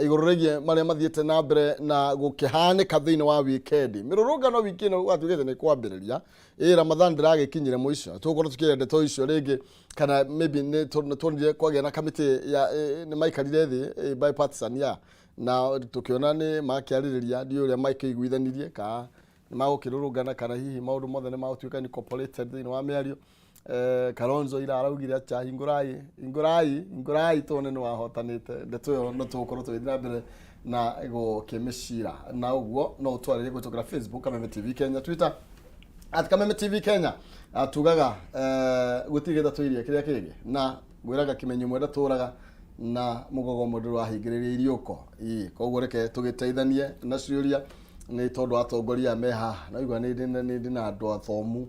Igũrũ rĩgiĩ marĩa mathiĩte na mbere na gũkĩhanĩka thĩinĩ wa wikendi. Mĩrũrũngano wiki ĩno gwatuĩkĩte nĩ kwambĩrĩria. Ĩ Ramadhan ndĩragĩkinyire mũico. Tũgũkorwo tũkĩaria ndeto icio rĩngĩ kana maybe nĩ tuonire kwagĩa na kamĩtĩ ya nĩ maikarire thĩ bipartisan ya na tũkĩona nĩ makĩarĩrĩria, ndiũĩ ũrĩa makĩiguithanirie kana nĩ magũkĩrũrũngana kana hihi maũndũ mothe nĩ magũtuĩka incorporated thĩinĩ wa mĩario. Kalonzo ira araugire acha, hingũrai, hingũrai, hingũrai tuone nĩ wahotanĩte. Ndeto ĩyo no tũgũkorwo tũgĩthiĩ na mbere na gũkĩmĩcira, na ũguo no ũtwarĩrie kũhĩtũkĩra Facebook Kameme TV Kenya, Twitter @KamemeTV Kenya. Tugaga gũtirĩ gĩtatũirie kĩrĩa kĩngĩ na ngwĩraga kĩmenyo mwenda tũraga na mũgogo ũmwe ndũrahingĩrĩria iriũko. Ĩĩ, koguo reke tũgĩteithanie na ciũria nĩ tondũ atongoria me haha no igua nĩ ndĩ na andũ athomu,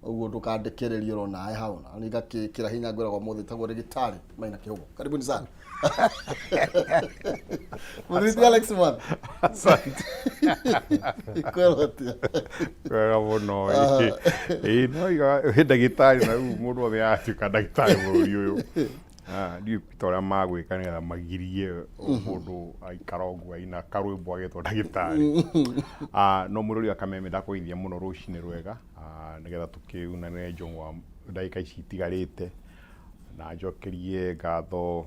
ũguo ndũkandĩkĩrĩrie oro nawe hau na nĩ ngakĩkĩra hinya. Ngwĩragwo mũthĩ tagwo Rĩgĩtarĩ Maina Kĩhũgũ. Karibuni sana, Mũthuri Alex Mwana. Asante. Kwĩrwo atĩa? Wega mũno. Ĩĩ, no iga ndagĩtarĩ na rĩu mũndũ othe aratuĩka ndagĩtarĩ bũrũri ũyũ. Ah, ndiũĩ ta ũrĩa magwĩka nĩgetha magirie mũndũ aikara ũguo aina karwĩmbo agetwo ndagĩtarĩ. Ah, no mũrori wa Kameme, ndakũgeithia mũno rũcinĩ rwega. Ah, nĩgetha tũkĩunanĩre njũng'wa ndagĩka ici itigarĩte na njokerie ngatho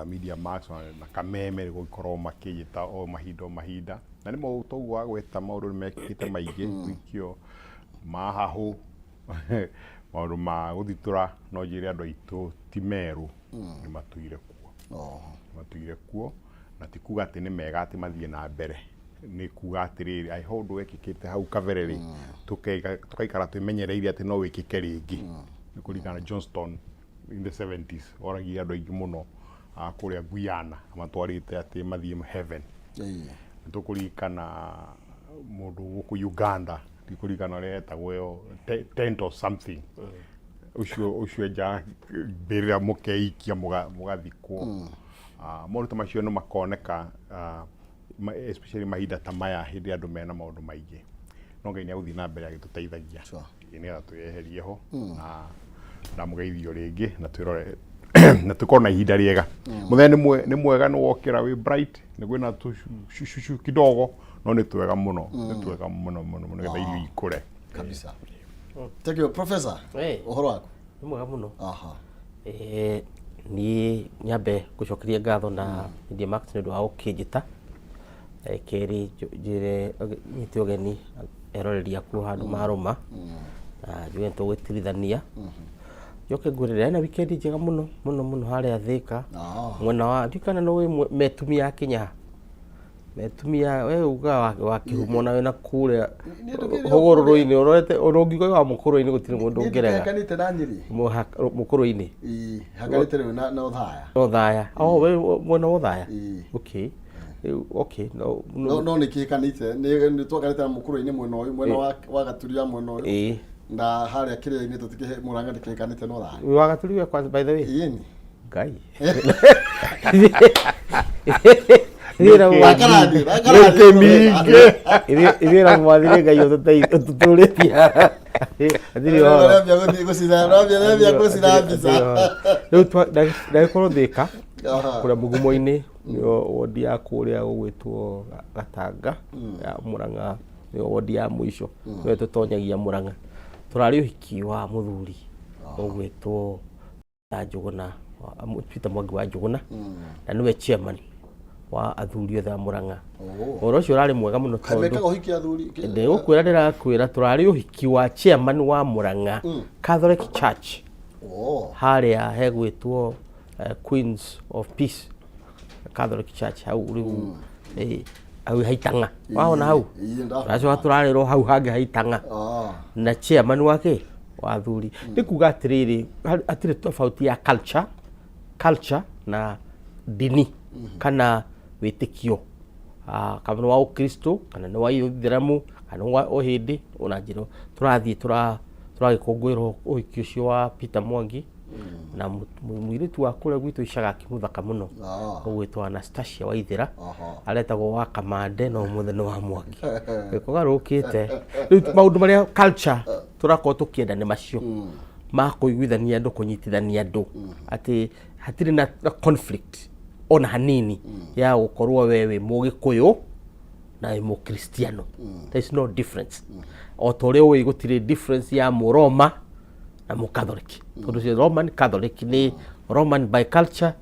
Media Max na Kameme nĩ gũkorwo makĩnjĩta o mahinda o mahinda. Na nĩ mau toguo wagweta, maũndũ nĩ mekĩkĩte maingĩ wiki ĩyo, mahahũ, maũndũ ma gũthitũra. No njĩre andũ aitũ ti merũ, nĩ matũire kuo. Matũire kuo, na ti kuga atĩ nĩ mega atĩ mathiĩ na mbere, nĩ kuga atĩrĩrĩ, angĩkorwo ũndũ wekĩkĩte hau kabere rĩ, tũgaikara twĩmenyereire atĩ no wĩkĩke rĩngĩ. Nĩ kũringana na Johnston in the 70s oragire andũ aingĩ mũno kũrĩa Guyana, amatwarĩte atĩ mathiĩ heaven. Nĩ tũkũririkana mũndũ gũkũ Uganda, ndikũririkana ũrĩa etagwo ĩyo tent or something, ũcio enjaga mbĩrĩra mũkeikia mũgathikwo. Maũndũ ta macio no makoneka especially mahinda ta maya, hĩndĩ andũ mena maũndũ maingĩ, no Ngai nĩ agũthiĩ na mbere agĩtũteithagia. Ĩĩ, nĩgetha twĩyeherie ho na ndamũgeithio rĩngĩ na twĩrore na tũkorwo na ihinda rĩega. Mũthenya nĩ mwega, nĩ wokĩra wĩ bright, nĩ kwĩna tũcucucu kidogo, no nĩ twega mũno, nĩ twega mũno mũno mũno nĩgetha irio ikũre. Kabisa. Thank you, Professor. Hey. Ũhoro waku? Nĩ mwega mũno. Aha. Niĩ nyambe gũcokeria ngatho na Media Max nĩ ũndũ wa gũkĩnjĩta. Kerĩ njĩre nyite ũgeni eroreri akuo handũ marũma na njuge nĩ tũgũtirithania. Njoke ngwĩre na weekend njega mũno mũno mũno harĩa Thĩka mwena wa ndikana nĩ ũĩ Metumi ya Kinyaha, Metumia we uga wa kĩhumo na wĩna kũrĩa Niĩ ndũkĩrĩ o hũgũrũrũ-inĩ ũrorete ona ũngiuga wa mũkũrũ-inĩ gũtirĩ mũndũ Niĩ ũngĩrega. ndĩhakanĩte na Nyĩrĩ. Mũkũrũ-inĩ. Ĩĩ, hakanĩte rĩu na Othaya. Othaya, oh, we mwena wa Othaya. Ĩĩ. Okay. Rĩu, okay, no. No nĩ kĩhakanĩte, nĩ twakanĩte na mũkũrũ-inĩ mwena ũyũ, mwena wa Gaturi ya mwena ũyũ. Na harĩa kĩrĩa-inĩ tũtikĩhe Mũrang'a ndĩkĩhakanĩte na Othaya. Wĩ wa Gaturi we kwanza, by the way? Ĩĩ. Ngai. Ithuĩ Nĩkĩ? Gakarathiĩ, gakarathiĩ. Nĩkĩ mingĩ? Ithuĩ na mwathire Ngai ũtũtũrĩtie hatirĩ ũhoro. Ũrambia gũthiĩ gũcira, ũrambia gũcira mbica. Rĩu ndagĩkorwo Thĩka kũrĩa Mũgumo-inĩ, nĩyo wondi ya kũrĩa gũgwĩtwo Gatanga ya Mũrang'a, nĩyo wondi ya mũico, nĩyo tũtonyagia Mũrang'a. Tũrarĩ ũhiki wa mũthuri ũgwĩtwo Njũgũna, Peter Mwangi wa Njũgũna, na nĩwe chairman wa athuri othe a Mũrang'a. Ũhoro ũcio ũrarĩ mwega mũno Kaĩ tondũ mekaga ũhiki athuri? Ndĩgũkwĩra, ndĩrakwĩra tũrarĩ ũhiki wa chairman wa Mũrang'a Catholic Church harĩa hegwĩtwo Queens of Peace Catholic Church hau rĩu, hau haitang'a wahona hau. Ĩĩ, ndahona. Tũracoka tũrarĩrwo hau hangĩ haitang'a na chairman wake wa athuri. Nĩ kuga atĩrĩrĩ, hatirĩ tofauti ya culture na ndini kana wĩtĩkio. Ah, kana nĩ wa ũkristo kana nĩ wa ithĩramu kana nĩ wa ũhĩndĩ, ona njĩra tũrathiĩ tũragĩkũngũĩra ũhiki ũcio wa Peter Mwangi na mũirĩtu wa kũrĩa gwitũ Icagaki mũthaka mũno ũgwĩtwo Anastasia Waithĩra. Aretagwo wa Kamande no ũmũthĩ nĩ wa Mwangi gĩkũgarũrũkĩte. Rĩu maũndũ marĩa culture tũrakorwo tũkĩenda nĩ macio ma kũiguithania andũ, kũnyitithania andũ, atĩ hatirĩ na conflict. Ona hanini ya gũkorwo we wĩ Mũgĩkũyũ na wĩ Mũkristiano. There is no difference. O ta ũrĩa ũĩ gũtirĩ difference ya Mũroma na Mũkatholiki, tondũ cio Roman Catholic nĩ Roman by culture,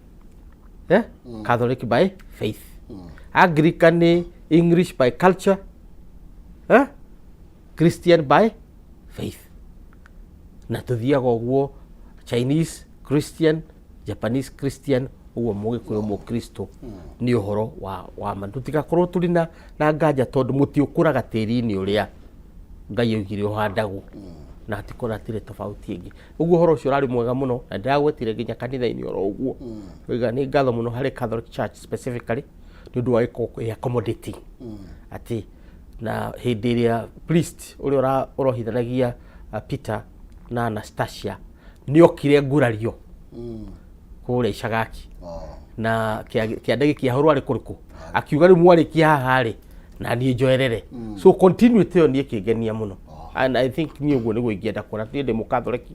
eh? Catholic by faith. Anglican nĩ English by culture, eh? Christian by faith. Na tũthiaga ũguo, Chinese Christian, Japanese Christian, ũguo Mũgĩkũyũ Mũkristo. Nĩ ũhoro wa ma tũtigakorwo tũrĩ na nganja, tondũ mũtĩ ũkũraga tĩri-inĩ ũrĩa Ngai oigire ũhandagwo, na hatikorwo hatirĩ tofauti ĩngĩ. Ũguo ũhoro ũcio ũrarĩ mwega mũno, na ndĩragwetire nginya kanitha-inĩ oro ũguo. Oiga nĩ ngatho mũno harĩ Catholic Church specifically nĩ ũndũ wa gĩkorwo accommodating, atĩ na hĩndĩ ĩrĩa priest ũrĩa ũrohithanagia Peter na Anastasia nĩ okire ngurario kũrĩa Icagaki na kĩande gĩkĩahũrwo arĩ kũrĩkũ, akiuga rĩu mwarĩkia haha rĩ, na niĩ njoerere. So continuity ĩyo niĩ ĩkĩngenia mũno, and I think niĩ ũguo nĩguo ingĩenda kuona. Niĩ ndĩ Mũkatholeki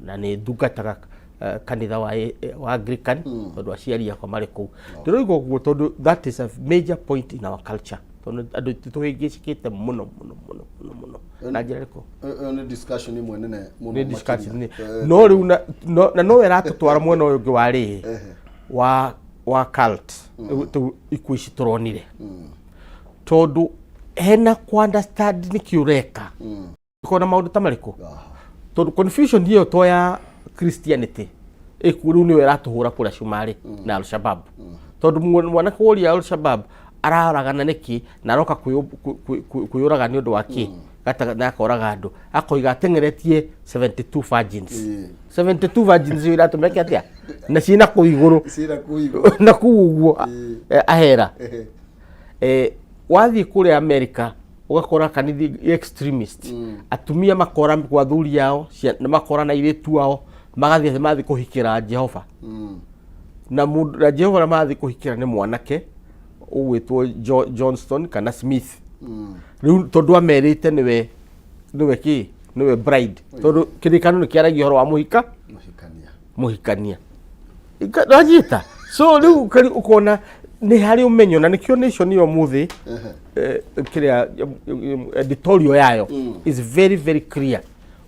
na nĩ ndungataga kanitha wa Anglican tondũ aciari akwa marĩ kũu. Ndĩroiga ũguo tondũ that is a major point in our culture, tondũ andũ tũhĩngĩcĩkĩte mũno mũno mũno mũno mũno. Na njĩra ĩrĩkũ? Ĩyo nĩ discussion ĩmwe nene mũno. Nĩ discussion makĩria. No rĩu na no ĩratũtwara mwena ũyũ ũngĩ wa rĩrĩ wa cult. Rĩu ikuũ ici tũronire, tondũ hena ku understand nĩkĩ ũreka kona maũndũ ta marĩkũ, tondũ confusion ĩyo to ya Christianity ĩkuo rĩu nĩyo ĩratũhũra kũrĩa Cumarĩ na Al-Shabab, tondũ mwanake ũrĩa Al-Shabab araragana nĩkĩ na aroka kwĩyũraga nĩ ũndũ wa kĩ na akoraga andũ, akoiga ateng'eretie 72 virgins. 72 virgins icio iratũmĩka atĩa na ciĩna kũu igũrũ? Ciĩna kũu igũrũ. Na kũu ũguo ahera. Wathiĩ kũrĩa America ũgakora kanithi extremist, atumia makora kwa athuri ao, na makora na airĩtu ao, magathiĩ atĩ mathiĩ kũhikĩra Jehova na mũndũ na Jehova na mathiĩ kũhikĩra nĩ mwanake ũgwĩtwo Johnston kana Smith. Rĩu tondũ amerite nĩwe kĩ nĩwe bride, tondũ kĩrĩkanĩro nĩ kĩaragia ũhoro wa mũhika. Mũhikania. Mũhikania. Ndanyita. So rĩu ũkona nĩ harĩ ũmenyo, na nĩkĩo Nation ĩyo mũthĩ kĩrĩa editorial yayo is very very clear.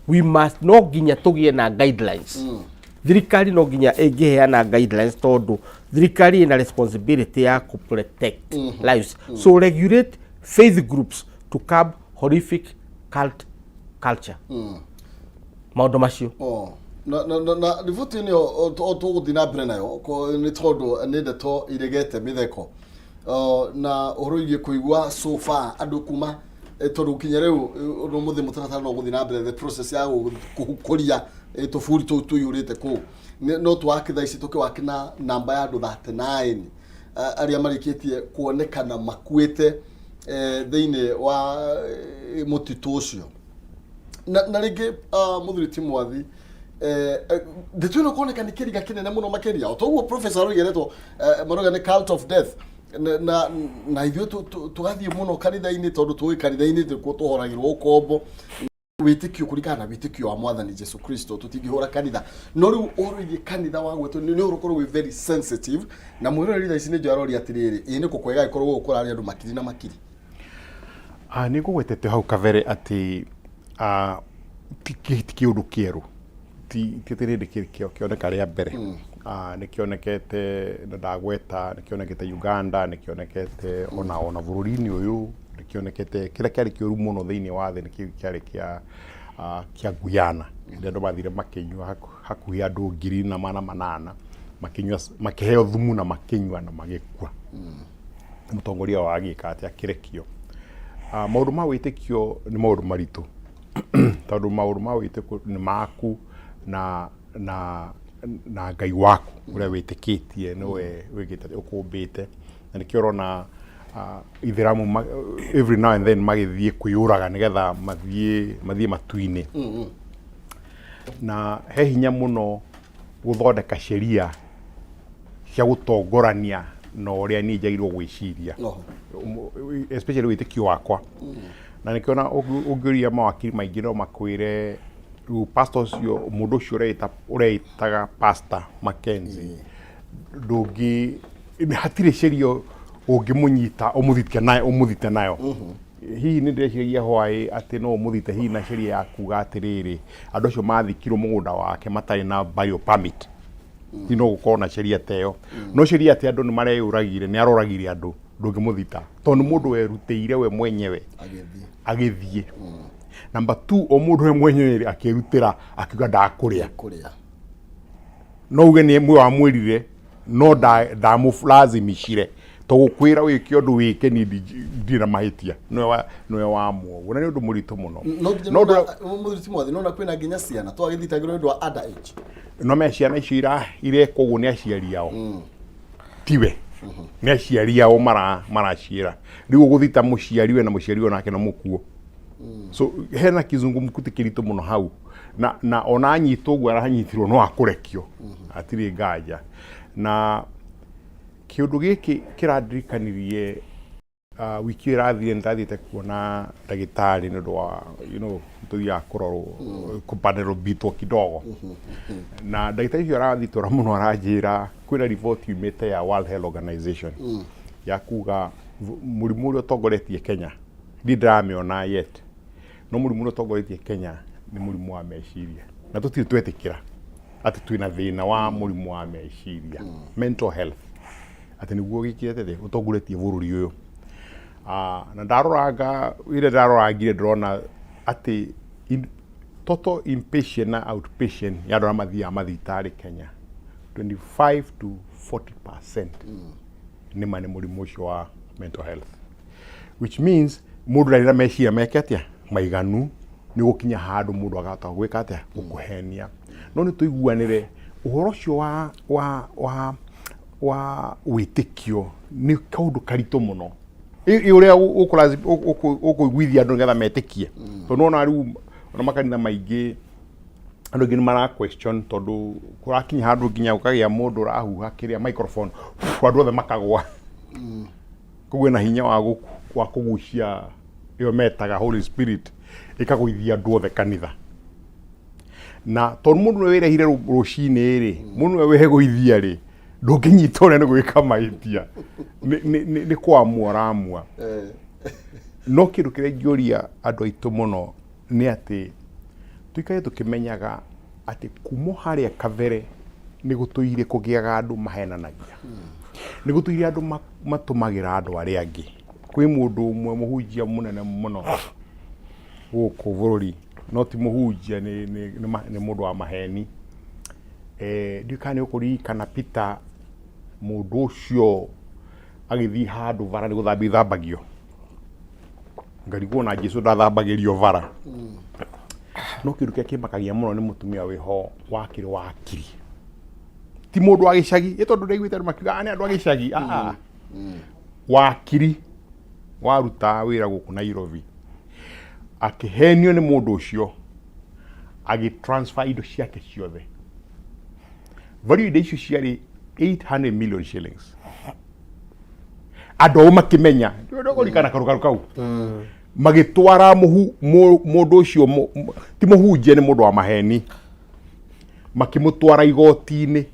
We must, no nginya tũgĩe na guidelines. Thirikari no nginya ĩngĩheana guidelines, tondũ thirikari ĩna responsibility ya kũ protect lives. So regulate faith groups to curb horrific cult culture, maũndũ macio. Oh. Na riboti ĩno o tũgũthiĩ na mbere nayo nĩ tondũ nĩ ndeto iregete mĩtheko. Na ũhoro wĩgiĩ kũigua so far andũ kuma tondũ kinya rĩu ũndũ mũthĩ mũtaratara no gũthiĩ na mbere the process ya kũhukuria tũburi tũu tũiyũrĩte kũu. No twake thaa ici tũkĩwake na namba ya andũ 39 arĩa marĩkĩtie kuonekana makuĩte thĩinĩ wa mũtitũ ũcio. Na rĩngĩ mũthuri ti mwathi, ndeto ĩno kuoneka nĩ kĩriga kĩnene mũno makĩria o toguo professor aroigeretwo maroiga nĩ cult of death, na ithuĩ tũgathiĩ mũno kanitha-inĩ tondũ tũĩ kanitha-inĩ nĩkuo tũhoragĩrwo ũkombo wĩtĩkio kũringana na wĩtĩkio wa Mwathani Jesu Kristo. Tũtingĩhũra kanitha, no rĩu ũhoro wĩgiĩ kanitha wa gwĩtwo nĩ ũhoro ũkorwo wĩ very sensitive, na mwĩroreri thaa ici nĩ njũĩ aroria atĩrĩrĩ, ĩ nĩ kũ kwega gĩkorwo gũkũ kũrarĩ andũ makiri na makiri? Nĩ ngũgwetete hau kabere atĩ ti kĩũndũ kĩerũ, ti atĩ rĩndĩ kĩoneka rĩa mbere. Nĩ kĩonekete na ndagweta nĩ kĩonekete Uganda, nĩ kĩonekete ona bũrũri-inĩ ũyũ nĩ kĩonekete. Kĩrĩa kĩarĩ kĩũru mũno thĩinĩ wa thĩ nĩ kĩu kĩarĩ kĩa Guyana, rĩrĩa andũ mathire makĩnyua hakuhĩ andũ 1800 makĩnyua, makĩheo thumu na makĩnyua na magĩkua. Mũtongoria wao agĩka atĩ akĩrekio. Maũndũ ma wĩtĩkio nĩ maũndũ maritũ, tondũ maũndũ ma wĩtĩkio nĩ maku na Ngai waku ũrĩa wĩtĩkĩtie nĩwe wĩkĩte ũkũmbĩte, na nĩkĩo ũrona ithĩramu every now and then magĩthiĩ kwĩyũraga nĩgetha mathiĩ matu-inĩ. Na he hinya mũno gũthondeka sheria cia gũtongorania na ũrĩa niĩ njagĩrĩirwo gwĩciria, especially wĩtĩkio wakwa. Na nĩkĩo ona ũngĩũria mawakiri maingĩ no makwĩre rĩu pastor ũcio, mũndũ ũcio ũreĩtaga Pastor Mackenzie. Ndũngĩ, hatirĩ sheria ũngĩmũnyita ũmũthite nayo, ũmũthite nayo. Hihi nĩ ndĩreciragia hwaĩ atĩ no ũmũthite hihi na sheria ya kuga atĩrĩrĩ, andũ acio mathikirwo mũgũnda wake matarĩ na burial permit. Hihi no gũkorwo na sheria ta ĩyo, no sheria atĩ andũ nĩ mareyũragire, nĩ aroragire andũ, ndũngĩmũthita tondũ nĩ mũndũ werutĩire we mwenyewe. Agĩthiĩ. Agĩthiĩ. Number two, o mũndũ we mwenyewe akĩrutĩra akiuga ndakũrĩa. Kũrĩa. No uge nĩ mwe wamwĩrire, no ndamũlazimicire to gũkwĩra wĩke ũndũ wĩke. Ni ndirĩ na mahĩtia, nĩwe wamua ũguo, na nĩ ũndũ mũritũ mũno. No nginya. No Mũthuri ti mwathi, nona kwĩna nginya ciana twagĩthitangĩrwo nĩ ũndũ wa under age. No me ciana icio irekwo ũguo nĩ aciari ao, tiwe, nĩ aciari ao maraciĩra. Rĩu ũgũthita mũciari we na mũciari we nake no mũkuo, so hena kizungumkuti kĩritũ mũno hau. Na ona anyitwo ũguo aranyitirwo, no akũrekio, hatirĩ nganja. Na kĩũndũ gĩkĩ kĩrandirikanirie wiki ĩyo ĩrathire nĩndathiĩte kuona ndagĩtarĩ nĩ ũndũ wa tũthiaga kũrorwo kũpanelobitwo kidogo, na ndagĩtarĩ ũcio arathitora mũno, aranjĩra kwĩna riboti yumĩte ya World Health Organization ya kuga mũrimũ ũrĩa ũtongoretie Kenya, ndirĩ ndĩramĩona yet, no mũrimũ ũrĩa ũtongoretie Kenya nĩ mũrimũ wa meciria, na tũtirĩ twetĩkĩra atĩ twĩna thĩna wa mũrimũ wa meciria, mental health, atĩ nĩguo gĩkĩte atĩ ũtongoretie bũrũri ũyũ. Na ndaroranga ĩrĩa ndarorangire, ndĩrona atĩ total inpatient na outpatient ya andũ arĩa mathiaga mathibitarĩ Kenya, 25 to 40% nĩ ma nĩ mũrimũ ũcio wa mental health, which means mũndũ ndarĩ na meciria meke atĩa maiganu nĩ gũkinya handũ mũndũ akahota gwĩka atĩa, gũkũhenia. No nĩ tũiguanĩre ũhoro ũcio wa wĩtĩkio nĩ kaũndũ karitũ mũno. Ĩ ũrĩa ũkũiguithia andũ nĩgetha metĩkie, tondũ nĩwona rĩu ona makanitha maingĩ andũ aingĩ nĩ mara question, tondũ kũrakinya handũ nginya gũkagĩa mũndũ ũrahuha kĩrĩa microphone, andũ othe makagwa. Koguo ĩna hinya wa kũgucia ĩyo metaga Holy Spirit, ĩkagũithia andũ othe kanitha. Na tondũ mũndũ nĩwe wĩrehire rũcinĩ rĩ, mũndũ nĩwe wegũithia rĩ, ndũngĩnyita ũrĩa nĩ gwĩka mahĩtia, nĩ kũamua ũramua. No kĩndũ kĩrĩa ingĩũria andũ aitũ mũno nĩ atĩ tũikare tũkĩmenyaga atĩ kuma o harĩa kabere nĩ gũtũire kũgĩaga andũ mahenanagia, nĩ gũtũire andũ matũmagĩra andũ arĩa angĩ. Kwĩ mũndũ ũmwe mũhunjia mũnene mũno gũkũ bũrũri, no ti mũhunjia, nĩ mũndũ wa maheni. Ndiũĩ kana nĩ ũkũririkana Peter, mũndũ ũcio agĩthiĩ handũ bara nĩ gũthambio ithambagio, ngarigwo na Jesu ndathambagĩrio bara. No kĩndũ kĩrĩa kĩmakagia mũno nĩ mũtumia wĩho wakĩrĩ wakiri, ti mũndũ wa gĩcagi, ĩ tondũ ndaiguĩte andũ makiuga, "Ah, nĩ andũ a gĩcagi." Ah, wakiri waruta wĩra gũkũ Nairobi akĩhenio nĩ mũndũ ũcio, agĩtransfer indo ciake ciothe. Value indo icio ciarĩ 800 million shillings. Andũ ao makĩmenya ndũkũririkana karugaru kau, magĩtwara mũndũ ũcio, ti mũhunjia, nĩ mũndũ wa maheni, makĩmũtwara igoti-inĩ.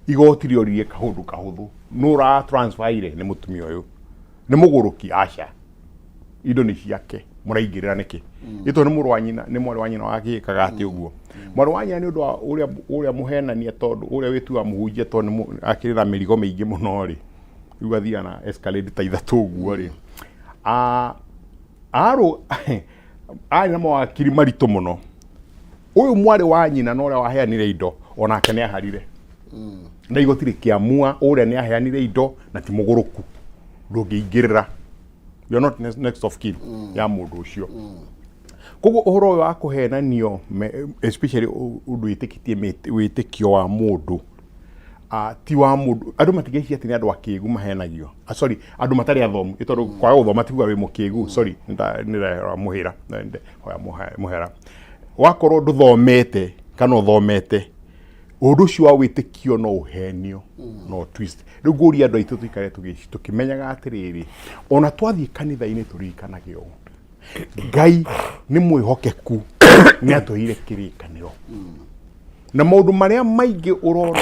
Igoti rĩoririe kaũndũ kahũthũ: nũ ũra transfer ire? Nĩ mũtumia ũyũ? Nĩ mũgũrũki? Aca, indo nĩ ciake, mũraingĩrĩra nĩkĩ? Ĩto nĩ mũrũ wa nyina, nĩ mwarĩ wa nyina wagĩkaga atĩ ũguo, mwarĩ wa nyina, nĩ ũndũ wa ũrĩa mũhenania, tondũ ũrĩa wĩtuaga mũhunjia, tondũ nĩ akĩrĩ na mĩrigo mĩingĩ mũno rĩ, rĩu athiaga na Escalade ta ithatũ ũguo rĩ. Ah, arũ arĩ na mawakiri maritũ mũno ũyũ mwarĩ wa nyina, na ũrĩa waheanire indo onake nĩ aharire, na igoti rĩkĩamua ũrĩa nĩ aheanire indo na ti mũgũrũku, ndũngĩingĩrĩra, you're not next of kin ya mũndũ ũcio. Koguo ũhoro ũyũ wa kũhenanio, especially ũndũ wĩtĩkĩtie wĩtĩkio wa mũndũ, ti wa mũndũ, andũ matigeciria atĩ nĩ andũ akĩgu mahenagio. Sorry, andũ matarĩ athomu, ĩ tondũ kwaga gũthoma ti kuga wĩ mũkĩgu. Sorry, nĩndahera mũhĩra, hoya mũhera. Wakorwo ndũthomete kana ũthomete, ũndũ ũcio wa wĩtĩkio no ũhenio, no twist. Rĩu ngũria andũ aitũ tũikare tũkĩmenyaga atĩrĩrĩ, ona twathiĩ kanitha-inĩ tũririkanage ũũ, Ngai nĩ mwĩhokeku, nĩ atũheire kĩrĩkanĩro. Na maũndũ marĩa maingĩ ũrona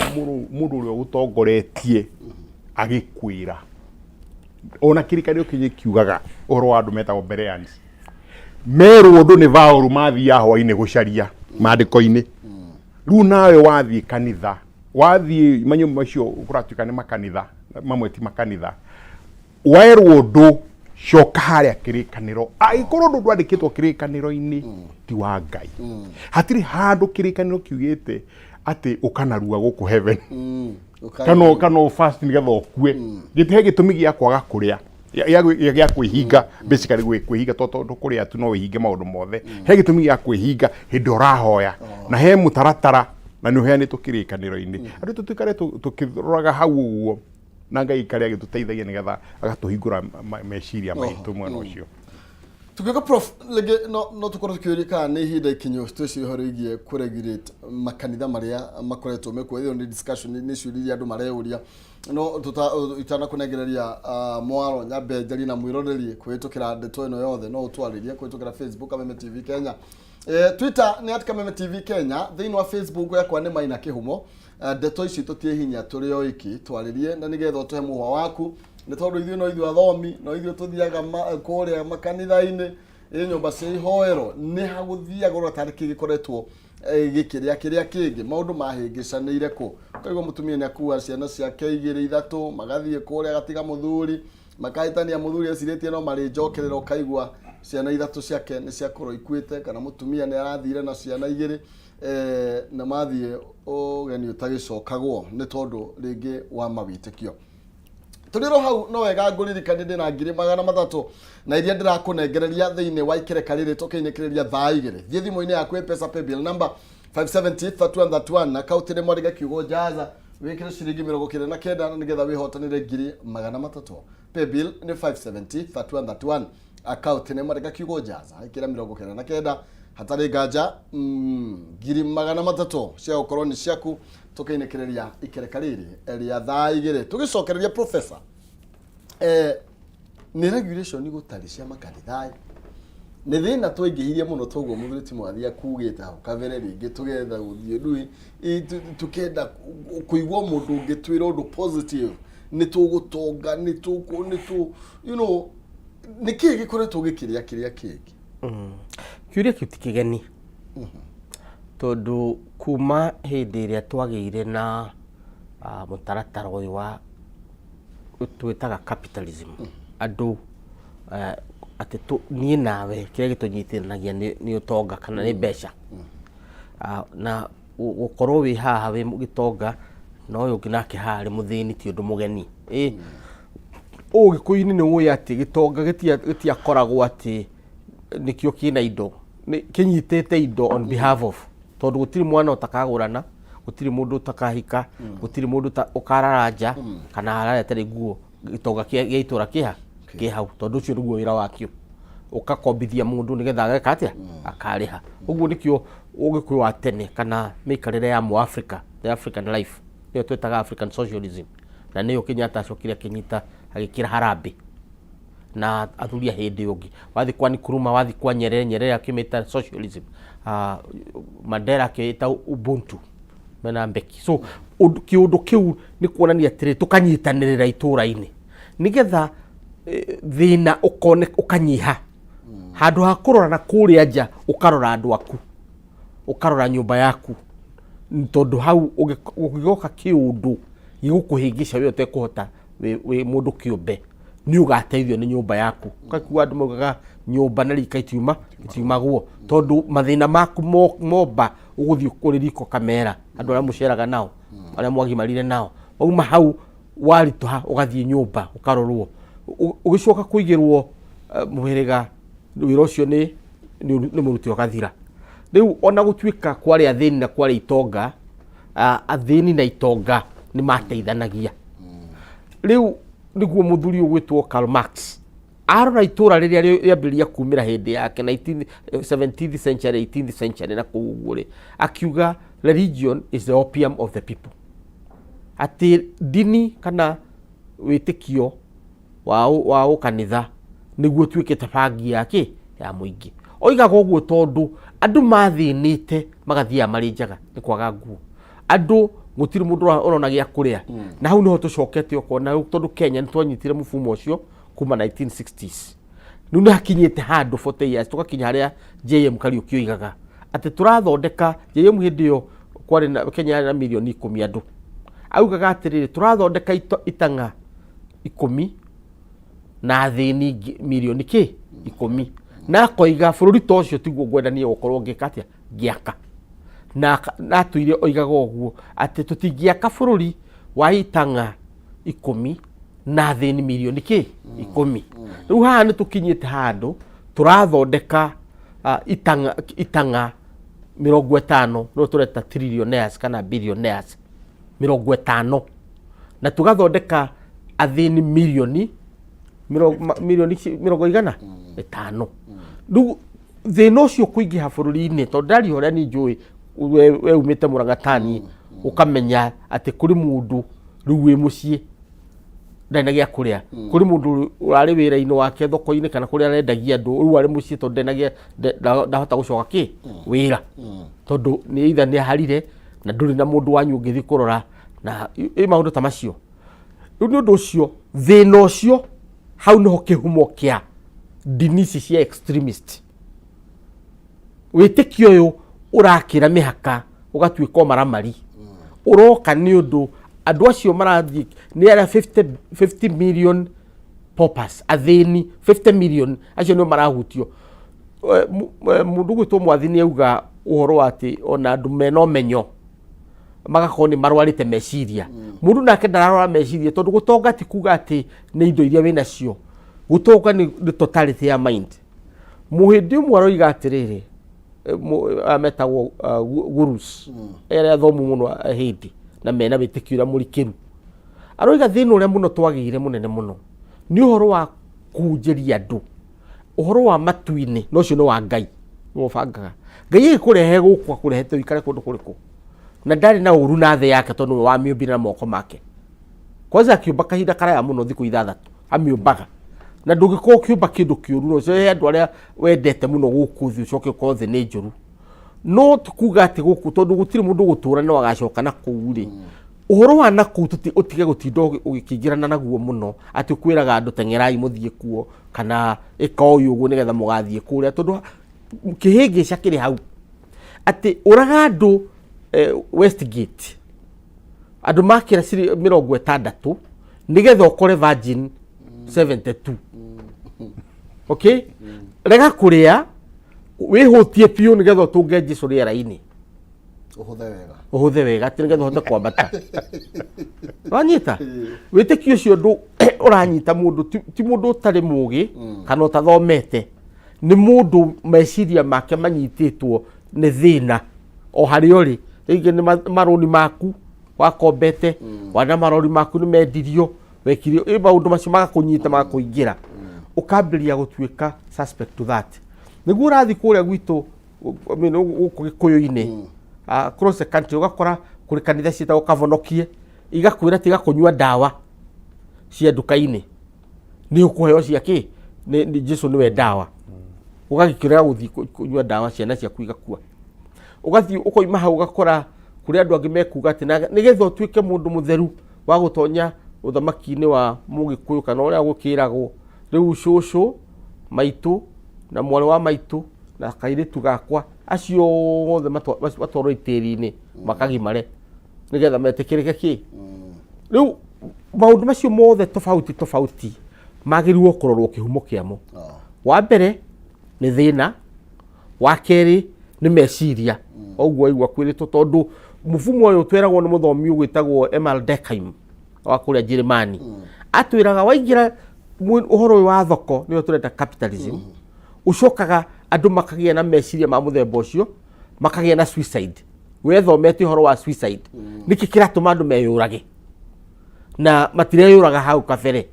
mũndũ ũrĩa ũgũtongoretie agĩkwĩra, ona kĩrĩkanĩro kĩngĩ kiugaga ũhoro wa andũ metagwo Bereans, merwo ũndũ nĩ Paũlũ mathiaga hwainĩ gũcaria maandĩko-inĩ. Rĩu nawe wathiĩ kanitha, wathiĩ manyũmba macio kũratuĩka nĩ makanitha, mamwe ti makanitha, werwo ũndũ coka harĩa kĩrĩkanĩro. Angĩkorwo ũndũ ndwandĩkĩtwo kĩrĩkanĩro-inĩ ti wa Ngai. Hatirĩ handũ kĩrĩkanĩro kiugĩte atĩ ũkanarua gũkũ heaven kana fast nĩgetha ũkue. Gĩtihe gĩtũmi gĩa kwaga kũrĩa, gĩa kwĩhinga, basically kwĩhinga, tondũ kũrĩa tu no wĩhinge maũndũ mothe. He gĩtũmi gĩa kwĩhinga hĩndĩ ũrahoya, na he mũtaratara na nĩ ũheanĩtwo kĩrĩkanĩro-inĩ. Andũ tũtuĩkare tũkĩroraga hau ũguo, na Ngai ikare agĩtũteithagia nĩgetha agatũhingũra meciria maitũ mwena ũcio. Tukiuga, Prof, rĩngĩ no tũkorwo tũkĩũria kana nĩ ihinda ikinyu twĩcirie ũhoro wĩgiĩ kũregulate makanitha marĩa makoretwo mekuo. Ĩyo nĩ discussion, nĩ ciũria iria andũ mareyũria. No itanakũnengereria mwaro, nyambe njarie na mwĩroreri kũhĩtũkĩra ndeto ĩno yothe. No ũtwarĩrie kũhĩtũkĩra Facebook, Kameme TV Kenya, Twitter nĩ @KamemeTV Kenya, thĩinĩ wa Facebook yakwa nĩ Maina Kĩhumo. Ndeto ici tũtie hinya tũrĩ o iki twarĩrie, na nĩgetha ũtũhe mũhwa waku, nĩ tondũ ithuĩ no ithuĩ athomi, no ithuĩ tũthiaga kũrĩa makanitha-inĩ, ĩ nyũmba cia ihoero nĩ hagũthiaga ũrĩa tarĩ kĩ gĩkoretwo gĩkĩrĩa kĩrĩa kĩngĩ, maũndũ mahĩngĩcanĩire kũ. Ũkaigua mũtumia nĩ akua ciana ciake igĩrĩ ithatũ, magathiĩ kũrĩa, agatiga mũthuri, makahĩtania, mũthuri ecirĩtie no marĩnjokerera, ũkaigua ciana ithatũ ciake nĩ ciakorwo ikuĩte, kana mũtumia nĩ arathire na ciana igĩrĩ, na mathiĩ ũgeni ũtagĩcokagwo nĩ tondũ rĩngĩ wa mawĩtĩkio. Tũrĩ ro hau, no wega ngũririkanie ndĩna 300,000 na iria ndĩrakũnengereria thĩinĩ wa ikereka rĩrĩ tũkĩinĩkĩrĩria thaa 2. Thiĩ thimũ-inĩ yaku, M-Pesa paybill number 570 3131, akaunti nĩ mwandĩke kiugo "jaza", wĩkĩre ciringi 99 na nĩgetha wĩhotanĩre 300,000. Paybill nĩ 570 3131, akaunti nĩ mwandĩka kiugo "jaza", ĩkĩra 99. Hatarĩ nganja 300,000 cia gũkorwo nĩ ciaku tũkĩinĩkĩrĩria ikereka rĩrĩ rĩa thaa 2. Tũgĩcokereria, Professor, nĩ regulation gũtarĩ cia makanitha, nĩ thĩna twaingĩhirie mũno toguo mũthuri ti mwathi akugĩte hau kabere. Rĩngĩ tũgetha gũthiĩ ndui tukenda kũigua mũndũ ũngĩ twĩra ũndũ positive, nĩ tũgũtonga, nĩ tũkũ nĩ tũ you know nĩ kĩĩ gĩkoretwo gĩkĩrĩa kĩrĩa kĩngĩ? Kĩũria kĩu ti kĩgeni, tondũ kuma hĩndĩ ĩrĩa twagĩire na mũtaratara ũyũ wa twĩtaga capitalism, andũ atĩ niĩ nawe kĩrĩa gĩtũnyitithanagia nĩ ũtonga kana nĩ mbeca. Na gũkorwo wĩ haha wĩ gĩtonga na ũyũ ũngĩ nake haha arĩ mũthĩni ti ũndũ mũgeni. Ĩ Ũgĩkũyũ-inĩ nĩ ũĩ atĩ gĩtonga gĩtiakoragwo atĩ nĩkĩo kĩna indo, kĩnyitĩte indo on behalf of, tondũ gũtirĩ mwana ũtakagũrana, gũtirĩ mũndũ ũtakahika, gũtirĩ mũndũ ũkarara nja kana arare atarĩ nguo. Gĩtonga gĩa itũra kĩha kĩ hau, tondũ ũcio nĩguo wĩra wakĩo, ũkakombithia mũndũ nĩgetha ageka atĩa, akarĩha. Ũguo nĩkĩo Ũgĩkũyũ wa tene kana mĩikarĩre ya Mũafrika, the African life, nĩyo twĩtaga African socialism, na nĩyo Kenyatta acokire akĩnyita agĩkĩra harambee na athuri a hĩndĩ ĩyo ĩngĩ. Wathiĩ kwa Nkrumah, wathiĩ kwa Nyerere, Nyerere akĩmĩta socialism, Mandela akĩĩta ubuntu mena Mbeki. So kĩũndũ kĩu nĩ kuonania atĩrĩ, tũkanyitanĩrĩra itũra-inĩ nĩgetha thĩna ũkone ũkanyiha. Handũ ha kũrora na kũrĩa nja, ũkarora andũ aku, ũkarora nyũmba yaku, tondũ hau ũngĩgoka kĩũndũ gĩgũkũhĩngĩca we ũtekũhota wĩ mũndũ kĩũmbe, nĩ ũgateithio nĩ nyũmba yaku. Ũkaigua andũ maugaga nyũmba na rika itiumagwo, tondũ mathĩna maku momba ũgũthiĩ kũrĩ riko kamera andũ arĩa mũceraga nao, arĩa mwagimarire nao. Wauma hau waritũha, ũgathiĩ nyũmba ũkarorwo, ũgĩcoka kũigĩrwo mũhĩrĩga wĩra ũcio nĩ mũruti ũgathira. Rĩu ona gũtuĩka kwarĩ athĩni na kwarĩ itonga, athĩni na itonga nĩ mateithanagia. Rĩu nĩguo mũthuri ũgwĩtwo Karl Marx arora itũra rĩrĩa rĩambĩrĩria kumĩra hĩndĩ yake 19 17th century, 18th century na kũu ũguo rĩ, akiuga religion is the opium of the people, atĩ ndini kana wĩtĩkio wa ũkanitha nĩguo ũtuĩkĩte bangi ya kĩ ya mũingĩ. Oigaga ũguo tondũ andũ mathĩnĩte magathiaga marĩ njaga nĩ kwaga nguo. Andũ gũtirĩ mũndũ ũrona gĩa kũrĩa. Na hau nĩho tũcokete ũkona rĩu tondũ Kenya nĩ twanyitire mũbumo ũcio kuma 1960s. Rĩu nĩ hakinyĩte handũ 40 years tũgakinya harĩa JM Kariuki oigaga atĩ tũrathondeka. JM hĩndĩ ĩyo kwarĩ na Kenya yarĩ na mirioni 10 andũ. Augaga atĩrĩrĩ, tũrathondeka itang'a 10 na athĩni mirioni kĩ 10, na akoiga bũrũri ta ũcio tiguo ngwenda niĩ gũkorwo ngĩka atĩa, ngĩaka. Na atũire oigaga ũguo atĩ tũtingĩaka bũrũri wa itang'a 10 na athĩni mirioni kĩ 10. Rĩu haha nĩ tũkinyĩte handũ tũrathondeka itang'a 50, nĩo tũreta trillionaires kana billionaires 50, na tũgathondeka athĩni mirioni mirioni 500. Rĩu thĩna ũcio kũingĩha bũrũri-inĩ, tondũ ndaria ũrĩa niĩ njũĩ, we umĩte Mũrang'a tani, ũkamenya atĩ kũrĩ mũndũ rĩu wĩ mũciĩ ndarĩ na gĩa kũrĩa, kũrĩ mũndũ ũrarĩ wĩra-inĩ wake thoko-inĩ kana kũrĩa arendagia andũ, rĩu arĩ mũciĩ tondũ ndarĩ na gĩa ndahota gũcoka kĩ wĩra, tondũ nĩ either nĩ aharire na ndũrĩ na mũndũ wanyu ũngĩthiĩ kũrora na ĩ maũndũ ta macio. Rĩu nĩ ũndũ ũcio thĩna ũcio hau nĩho kĩhumo kĩa ndini ici cia extremist. Wĩtĩkio ũyũ ũrakĩra mĩhaka ũgatuĩka ũmaramari ũroka nĩ ũndũ andũ acio marathiĩ nĩ arĩa 50 million paupers, athĩni 50 million, acio nĩo marahutio. Mũndũ gwĩtwo Mwathi nĩ auga ũhoro wa atĩ ona andũ mena ũmenyo magakorwo nĩ marwarĩte meciria. Mũndũ nake ndararwara meciria, tondũ gũtonga ti kuga atĩ nĩ indo iria wĩnacio. Gũtonga nĩ totality ya mind. Mũhĩndĩ ũmwe aroiga atĩrĩrĩ, aya metagwo gurus, arĩa athomu mũno ahĩndĩ na mena wĩtĩkio ũrĩa mũrikĩru, aroiga thĩna ũrĩa mũno twagĩire mũnene mũno nĩ ũhoro wa kũhunjĩria andũ ũhoro wa matu-inĩ, na ũcio nĩ wa Ngai nĩwe ũbangaga. Ngai agĩkũrehe gũkũ akũrehete ũikare kũndũ kũrĩkũ, na ndarĩ na ũru na thĩ yake, tondũ nĩwe wamĩũmbire na moko make. Kwanza akĩũmba kahinda karaya mũno, thikũ 6 amĩũmbaga, na ndũngĩkorwo ũkĩũmba kĩndũ kĩũru no ũcoe andũ arĩa wendete mũno gũkũ thĩ, ũcoke ũkorwo thĩ nĩ njũru. No ti kuga atĩ gũkũ, tondũ gũtirĩ mũndũ ũgũtũra no agacoka na kũu rĩ, ũhoro wa na kũu ũtige gũtinda ũgĩkĩingĩrana naguo mũno, atĩ ũkwĩraga andũ teng'erai mũthiĩ kuo kana ĩka ũyũ ũguo nĩgetha mũgathiĩ kũrĩa, tondũ kĩhĩngĩca kĩrĩ hau atĩ ũraga andũ Westgate andũ makĩra 60 nĩgetha ũkore virgin 72. Okay, rega kũrĩa wĩhũtie biũ nĩgetha ũtũnge Jesu rĩera-inĩ. Ũhũthe wega. Ũhũthe wega atĩ nĩgetha ũhote kwambata. Wanyita wĩtĩkio ũcio ndũ ũranyita mũndũ ti mũndũ ũtarĩ mũgĩ kana ũtathomete, nĩ mũndũ meciria make manyitĩtwo nĩ thĩna o harĩa ũrĩ. Rĩngĩ nĩ marũni maku wakombete, wana marori maku nĩ mendirio, wekire ĩ maũndũ macio magakũnyita, magakũingĩra, ũkambĩrĩria gũtuĩka suspect to that. Nĩguo ũrathiĩ kũrĩa gwitũ, I mean, gũkũ Gĩkũyũ-inĩ, across the country, ũgakora kũrĩ kanitha ciĩtagwo Kavonokie, igakwĩra tiga kũnyua ndawa cia nduka-inĩ, nĩ ũkũheo cia kĩ nĩ Jesu nĩwe ndawa. Ũgagĩkĩrega gũthiĩ kũnyua ndawa, ciana ciaku igakua. Ũgathiĩ ũkoima hau ũgakora kũrĩ andũ angĩ mekuga atĩ nĩgetha ũtuĩke mũndũ mũtheru wa gũtonya ũthamaki-inĩ wa Mũgĩkũyũ kana ũrĩa gũkĩragwo rĩu, cũcũ maitũ na mwarĩ wa maitũ na kairĩtu gakwa, acio othe matwarwo itĩri-inĩ makagimare nĩgetha metĩkĩrĩke kĩ. Rĩu maũndũ macio mothe tofauti tofauti magĩrĩirwo kũrorwo kĩhumo kĩamo. Wa mbere nĩ thĩna, wa kerĩ nĩ meciria ũguo waigua kwĩrĩtwo, tondũ mũbumo ũyũ tweragwo nĩ mũthomi ũgwĩtagwo Emil Durkheim wa kũrĩa Njĩrĩmani. Atwĩraga waingĩra ũhoro ũyũ wa thoko, nĩyo tũreta capitalism, ũcokaga andũ makagĩa na meciria ma mũthemba ũcio, makagĩa na suicide. Wethomete ũhoro wa suicide, nĩkĩ kĩratũma andũ meyũrage na matireyũraga hau kabere?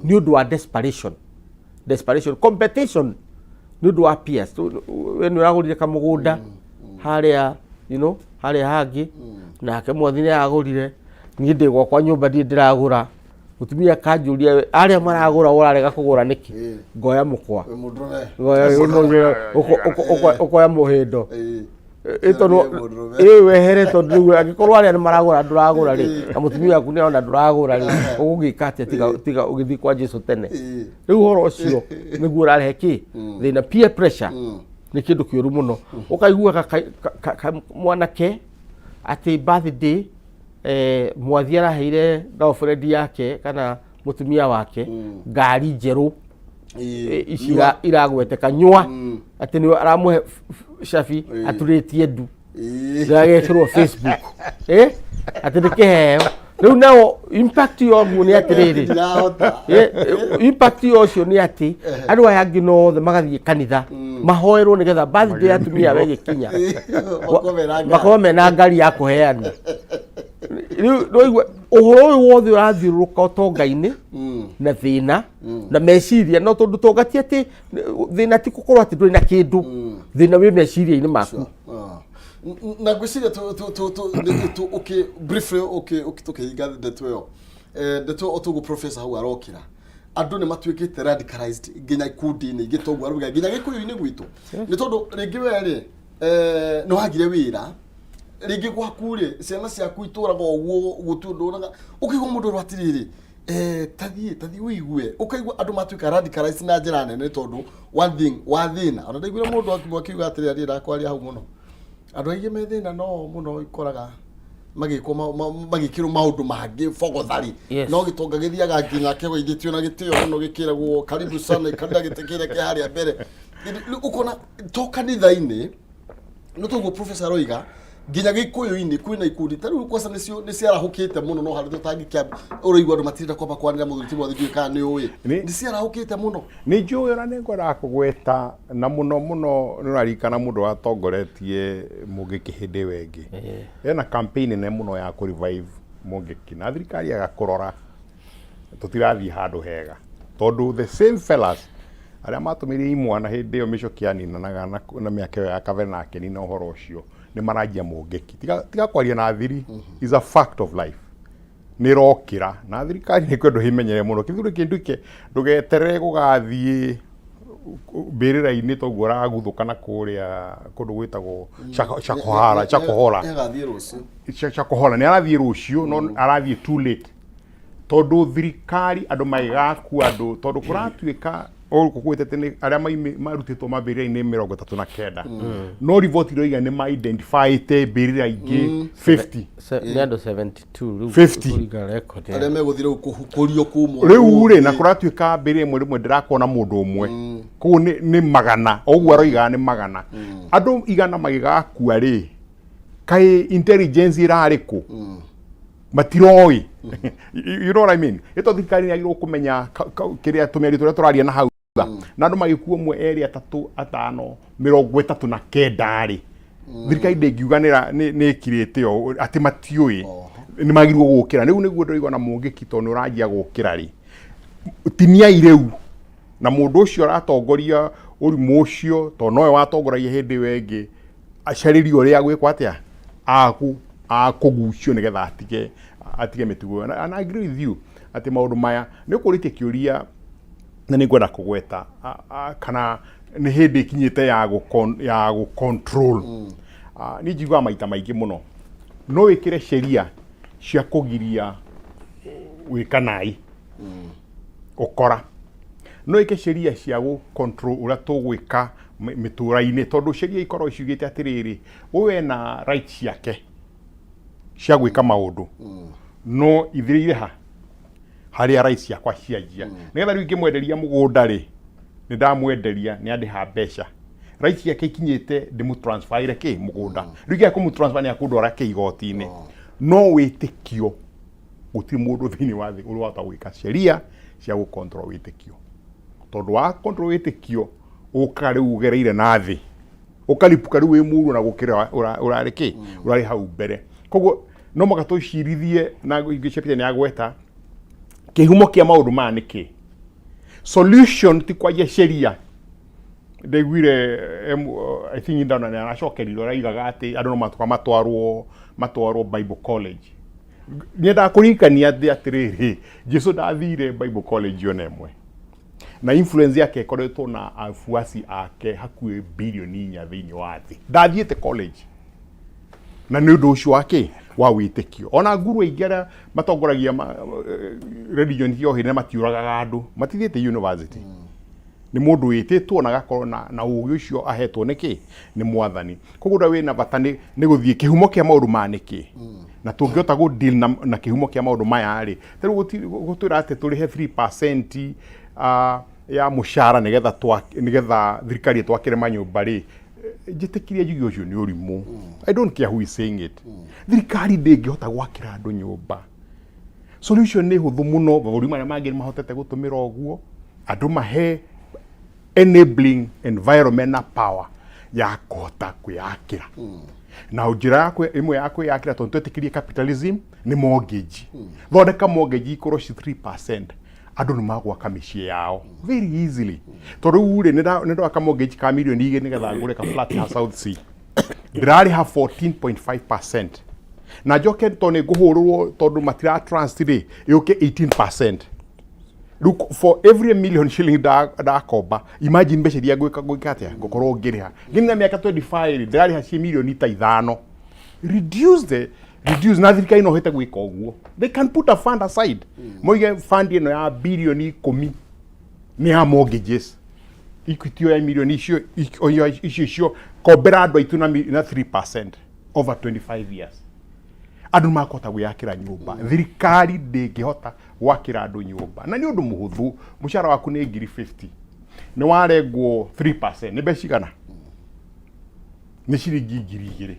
Nĩ ũndũ wa desperation, desperation, competition, nĩ ũndũ wa peers. We nĩ ũragũrire kamũgũnda harĩa, harĩa hangĩ, nake mwathi nĩ aragũrire, niĩ ndĩ gwakwa nyũmba ndirĩ ndĩragũra. Mũtumia akanjũria, arĩa maragũra ũrarega kũgũra nĩkĩ? Ngoya mũkwa. Wĩ mũndũrũme. Ngoya ũkoya mũhĩndo. Ĩ tondũ Nĩ mũndũrũme. Ĩ wehere, tondũ rĩu angĩkorwo arĩa nĩ maragũra ndũragũra rĩ, na mũtumia waku nĩ arona ndũragũra rĩ, ũgũgĩka atĩa tiga ũgĩthiĩ kwa Jesu tene? Rĩu ũhoro ũcio nĩguo ũrarehe kĩ thĩna, peer pressure. Nĩ kĩndũ kĩũru mũno. Ũkaiguaga mwanake atĩ birthday mwathi araheire girlfriend yake kana mũtumia wake ngari njerũ. Ici iragweteka nyua atĩ nĩwe aramũhe cabi aturĩtie ndu ndĩragekĩrwo Facebook atĩ nĩ kĩheo. Rĩu nao impact yoguo nĩ atĩrĩrĩ, Ndirahota. Impact yo ũcio nĩ atĩ andũ aya angĩ nothe magathiĩ kanitha mahoerwo nĩgetha birthday ya atumia ĩgĩkinya Makorwo mena ngari. Makorwo mena ngari ya kũheana. Rĩu nĩwaigua ũhoro ũyũ wothe ũrathiũrũrũka ũtonga-inĩ na thĩna na meciria. No tondũ tonga ti atĩ thĩna, ti gũkorwo atĩ ndũrĩ na kĩndũ, thĩna wĩ meciria-inĩ maku. Ah. Na ngwĩciria okay, briefly, okay, tũkĩhinga ndeto ĩyo. Ndeto ĩyo toguo professor hau arokĩra, andũ nĩ matuĩkĩte radicalized nginya ikundi-inĩ ingĩ, toguo arauga nginya gĩkũyũ-inĩ gwitũ, nĩ tondũ rĩngĩ we rĩ nĩ wagire wĩra, rĩngĩ gwaku rĩ ciana ciaku itũraga ũguo gũtirĩ ũndũ ũraga, ũkaigua mũndũ ũrĩa atĩrĩrĩ, tathiĩ ũigue, ũkaigua andũ matuĩka radicalized na njĩra nene tondũ one thing wa thĩna. Ona ndaiguire mũndũ akiuga atĩrĩrĩ, ariĩ ndakwaria hau mũno, andũ aingĩ me thĩna no mũno ikoraga magĩkwo magĩkĩrwo maũndũ mangĩ bogothari. No gĩtonga gĩthiaga nginya kĩgoithĩtio na gĩtĩo mũno, gĩkĩragwo karibu sana, ikarĩra gĩtĩ kĩrĩa kĩ harĩa mbere. Rĩu ũkona to kanitha-inĩ, no toguo professor aroiga, nginya gĩkũyũ-inĩ kwĩna ikundi ta rĩu kwaca nĩcio nĩciarahũkĩte mũno, no harĩ tũtangĩkĩamba ũraigua andũ matirenda kwamba kwanĩra mũthuri ti mwathi, ndiũĩ kana nĩ ũĩ. Nĩciarahũkĩte mũno. Nĩ njũĩ, ona nĩ ngwendaga kũgweta na mũno mũno. Nĩ ũraririkana mũndũ watongoretie Mũngĩki hĩndĩ ĩyo ĩngĩ ena campaign nene mũno ya kũ revive Mũngĩki, na thirikari yaga kũrora tũtirathiĩ handũ hega, tondũ the same fellas arĩa matũmĩire imwana hĩndĩ ĩyo mĩcoki yaninanaga na mĩaka ĩyo ya kabere na akĩnina ũhoro ũcio nĩ maranjia Mũngĩki. Tiga kwaria na thiri, is a fact of life, nĩ rokĩra na thirikari nĩ kwendwo ĩmenyere mũno kĩthuri kĩndũ ike ndũgeterere gũgathiĩ mbĩrĩra-inĩ toguo ũraguthũka na kũrĩa kũndũ gwĩtagwo Chakohara, Chakohora. Nĩagathiĩ rũciũ. Chakohora nĩ arathiĩ rũciũ, no arathiĩ too late, tondũ thirikari andũ magĩgakua andũ, tondũ kũratuĩka gũkũ gwĩtete nĩ arĩa marutĩtwo mambĩrĩra-inĩ 39, no riboti iroiga nĩ ma-identifyĩte mbĩrĩra ingĩ 50. Nĩ andũ 72 rĩu 50. kũringana na record arĩa megũthiĩ rĩu kũhukũrio kuma Rĩu rĩ, na kũratuĩka mbĩrĩra ĩmwe rĩmwe ndĩrakuona mũndũ ũmwe koguo nĩ magana o ũguo aroigaga nĩ magana, andũ 100 magĩgakua rĩ, kaĩ intelligence ĩrarĩ kũ? Matiroĩ, you know what I mean? Ĩto thirikari nĩ yagĩrĩirwo kũmenya kĩrĩa tũmĩario tũrĩa tũraria na hau thutha, na andũ magĩkua ũmwe, erĩ, atatũ, atano, 39 rĩ, thirikari ndĩngiuga nĩ ĩkirĩte ũũ atĩ matiũĩ. Nĩ magĩrĩirwo gũkĩra rĩu, nĩguo ndĩraigua na Mũngĩki, tondũ nĩ ũranjia gũkĩra rĩ, tiniai rĩu na mũndũ ũcio ũratongoria ũrimũ ũcio, tondũ nowe watongoragia hĩndĩ ĩyo ĩngĩ, acarĩrio ũrĩa gwĩkwo atĩa akũgucio nĩgetha atige mĩtugo ĩyo. And I agree with you atĩ maũndũ maya nĩ ũkũrĩtie kĩũria, na nĩ ngwenda kũgweta kana nĩ hĩndĩ ĩkinyĩte ya gũ control. Niĩ njiguaga maita maingĩ mũno no wĩkĩre sheria cia kũgiria gwĩka naĩ ũkora, no ĩke sheria cia gũ control ũrĩa tũgwĩka mĩtũra-inĩ, tondũ sheria ikoragwo ciugĩte atĩrĩrĩ, ũyũ ena right ciake cia gwĩka maũndũ, no ithirĩire ha harĩa right ciakwa cianjia, nĩgetha rĩu ingĩmwenderia mũgũnda rĩ, nĩ ndamwenderia, nĩ andĩha mbeca, right ciake ikinyĩte ndĩmũtransferire kĩ mũgũnda. Rĩu ingĩaga kũmũtransfer, nĩ akũndwara kĩ igoti-inĩ. No wĩtĩkio, gũtirĩ mũndũ thĩinĩ wa thĩ ũrĩ wahota gwĩka sheria cia gũ control wĩtĩkio, tondũ wa control wĩtĩkio ũkaga rĩu ũgereire na thĩ ũkaripuka rĩu wĩ mũru na gũkĩra ũrarĩ kĩ ũrarĩ hau mbere. Koguo no mũhaka tũcirithie, na ingĩ nĩ agweta kĩhumo kĩa maũndũ maya nĩ kĩ. Solution ti kwanjia sheria. Ndaiguire I think ndona nĩ aracokerirwo, araigaga atĩ andũ no matuka matwarwo Bible College. Nyendaga kũririkania thĩ atĩrĩrĩ, Jesu ndathire Bible college ona ĩmwe, na influence yake ĩkoretwo na afuasi ake hakuhĩ bilioni 4 thĩinĩ wa thĩ. Ndathiĩte college, na nĩ ũndũ ũcio wa kĩ wa wĩtĩkio. Ona nguru aingĩ arĩa matongoragia religion cia ũhĩndĩ matiũragaga andũ, matithiĩte university. Nĩ mũndũ wĩtĩtwo na agakorwo na ũgĩ ũcio ahetwo nĩ kĩ nĩ Mwathani. Koguo ũrĩa wĩna bata nĩ gũthiĩ kĩhumo kĩa maũndũ maya nĩ kĩ, na tũngĩhota gũ deal na kĩhumo kĩa maũndũ maya rĩ, ta rĩu gũtwĩra atĩ tũrĩhe 3% ya mũcara nĩgetha thirikari ĩtwakĩre manyũmba rĩ, njĩtĩkirie njuge ũcio nĩ ũrimũ. I don't care who is saying it. Thirikari ndĩngĩhota gwakĩra andũ nyũmba. Solution nĩ hũthũ mũno. Mabũrũri marĩa mangĩ nĩ mahotete gũtũmĩra ũguo, andũ mahe enabling environment na power ya kũhota kwĩyakĩra. Na njĩra ĩmwe ya kwĩyakĩra, tondũ twetĩkĩrie capitalism, nĩ mortgage. Thondeka mortgage ikorwo ci 3%, andũ nĩ magwaka mĩciĩ yao very easily. Tondũ rĩu rĩ, nĩ ndwaka mortgage ka mirioni 2 nĩgetha ngũre ka flat ha South C, ndĩrarĩha 14.5%, na njoke tondũ nĩ ngũhũrũrwo tondũ matira trust rĩ, yũke 18%. Rĩu for every million shilling ndakomba, imagine mbeca iria ngwĩka atĩa ngũkorwo ngĩrĩha ngĩnina mĩaka 25 rĩ, ndĩrarĩha ci mirioni ta 5. Reduce the reduce, na thirikari no ĩhote gwĩka ũguo. They can put a fund aside, moige fund ĩno ya bilioni 10 nĩ ya mortgages, equity ya mirioni icio kombera andũ aitũ na 3% over 25 years, andũ nĩ makũhota gwĩakĩra nyũmba. Thirikari ndĩngĩhota gwakĩra andũ nyũmba, na nĩ ũndũ mũhũthũ. Mũcara waku nĩ ngiri 50, nĩ warengwo 3%, nĩ mbeca cigana? Nĩ ciringi 2000.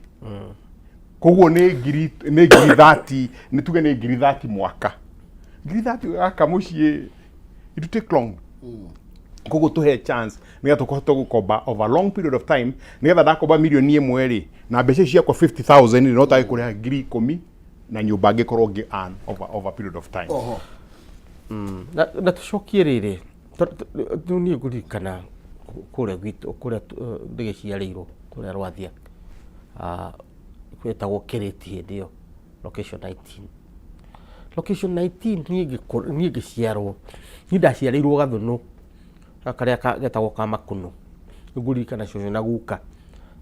Koguo nĩ ngiri 30, nĩ tuge nĩ ngiri 30 mwaka. Ngiri 30 gaka mũciĩ, it will take long. Koguo tũhe chance nĩgetha tũkũhota gũkomba over a long period of time, nĩgetha ndakomba mirioni 1 rĩ, na mbeca ici ciakwa 50,000 rĩ, no tage kũrĩha 10,000 na nyũmba ngĩkorwo ngĩ earn over a period of time. Oho. Na tũcokie rĩrĩ, rĩu niĩ ngũririkana kũrĩa gwitũ, kũrĩa ndĩgĩciarĩirwo, kũrĩa Rwathia, gwetagwo Kĩrĩti hĩndĩ ĩyo, location 19, location 19. Niĩ ngĩciarwo, niĩ ndaciarĩirwo Gathũnũ karĩa getagwo ka Makunũ. Nĩngũririkana cũcũ na guka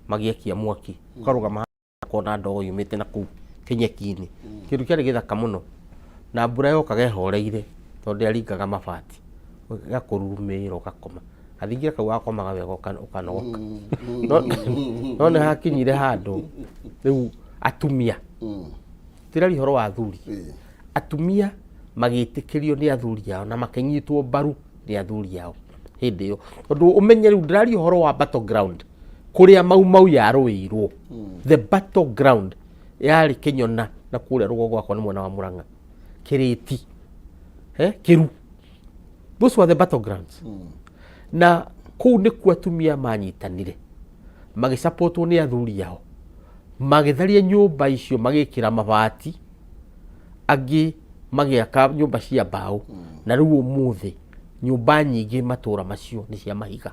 magĩakia mwaki, ũkarũgama kona ndogo yumĩte na kũu kĩnyeki-inĩ, kĩndũ kĩarĩ gĩthaka mũno, na mbura yokaga ĩhoreire tondũ ndĩaringaga mabati, gakũrurumĩra ũgakoma gathingira kau, wakomaga wega ũkanogoka. No nĩ hakinyire handũ rĩu atumia, tĩraria ũhoro wa athuri, atumia magĩtĩkĩrio nĩ athuri ao na makĩnyitwo mbaru nĩ athuri ao hĩndĩ ĩyo, tondũ ũmenye rĩu ndĩraria ũhoro wa battleground kũrĩa Mau Mau yarũĩirwo. The battleground yarĩ Kĩnyona na kũrĩa rũgongo gwakwa nĩ mwena wa Mũrang'a, Kĩrĩti, Kĩru. Those were the battlegrounds. Na kũu nĩkuo atumia manyitanire, magĩcapotwo nĩ athuri ao, magĩtharia nyũmba icio, magĩkĩra mabati, angĩ magĩaka nyũmba cia mbaũ, na rĩu ũmũthĩ nyũmba nyingĩ matũra macio nĩ cia mahiga.